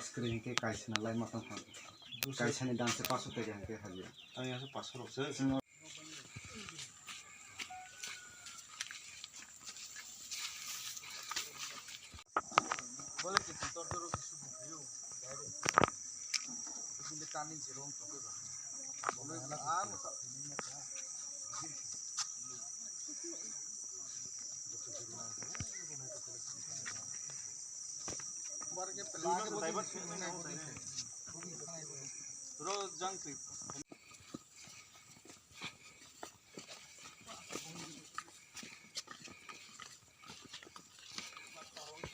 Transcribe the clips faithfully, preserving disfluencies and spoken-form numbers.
Screen ke kaisa na lai ma tong kha. Kaisa ni dam se paso tega ke haji. Ang yang se paso rok se.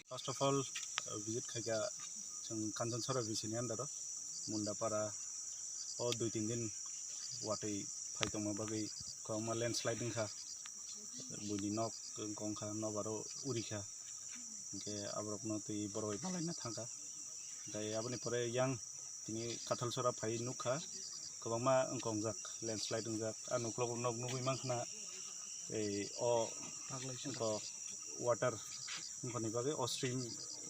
First of all, uh, visit khaikha chwng Kanchanchara V C ni under o Mundapara o dui tin din watwi phai tongma bagwi kwbangma landslide wngkha, buini nok wngkha, nokbar o urikha, hinkhe aborokno twi borok bai malaina thangkha. Tei aboni pore yang tini Kathalsora phai nukha, kwbangma wngkha wngjak, landslide wngjak. A nuklogo nok nugwi mankha na, ei o wngkha water wngkhani bagwi, o stream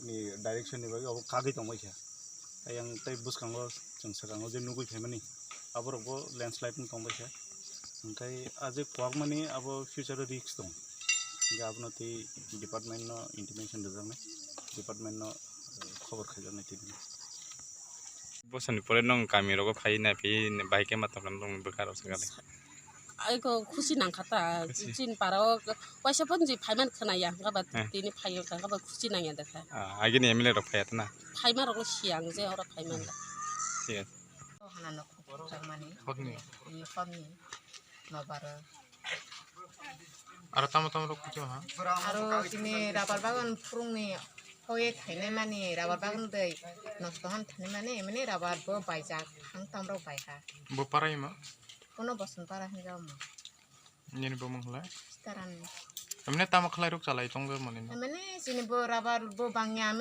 ni direction ni bagwi obo kagwi tongbaikha. Ayang tei bwskango chwng swkango je nugwi phaimani, aborokbo landslide wng tongbaikha. Hwnkhe a je kwbangmani abo future o risk tong, hwnkhe abono tei department no intimation rwjaknai, department no, eh, khobor khaijaknai tini. Bosoni pore nwng kami rogo phai nai phai bai khe ma tongkha nwng bwkha rok sakali. Aiko khusi nangkha ta, khusi. Chini para o waisa phone je phaiman khwnaya, hwnkhe ba eh, tini phai wngkha, hwnkhe ba khusi nangya dekha. Ah, agini M L A rok phaiya tana? Phaima rok no siya ang je oro phaiman da. Siya. O hana no khukjak mani. Hotni. Ni hotni. Nobaro. Aro tamo tamo rok khuti ha? Aro chini rabar bagan phurungni hoye thainai mani rabar bagan dei nosto han thainai mani emani rabar bo baijak thang tam rok bai ha. Bo parai ma? Kono boson para hinjao ma. Nini bo mung hla? Sitaran. Emne tamo khlai rok chalai tong mani. Emani chini bo rabar bo bangya.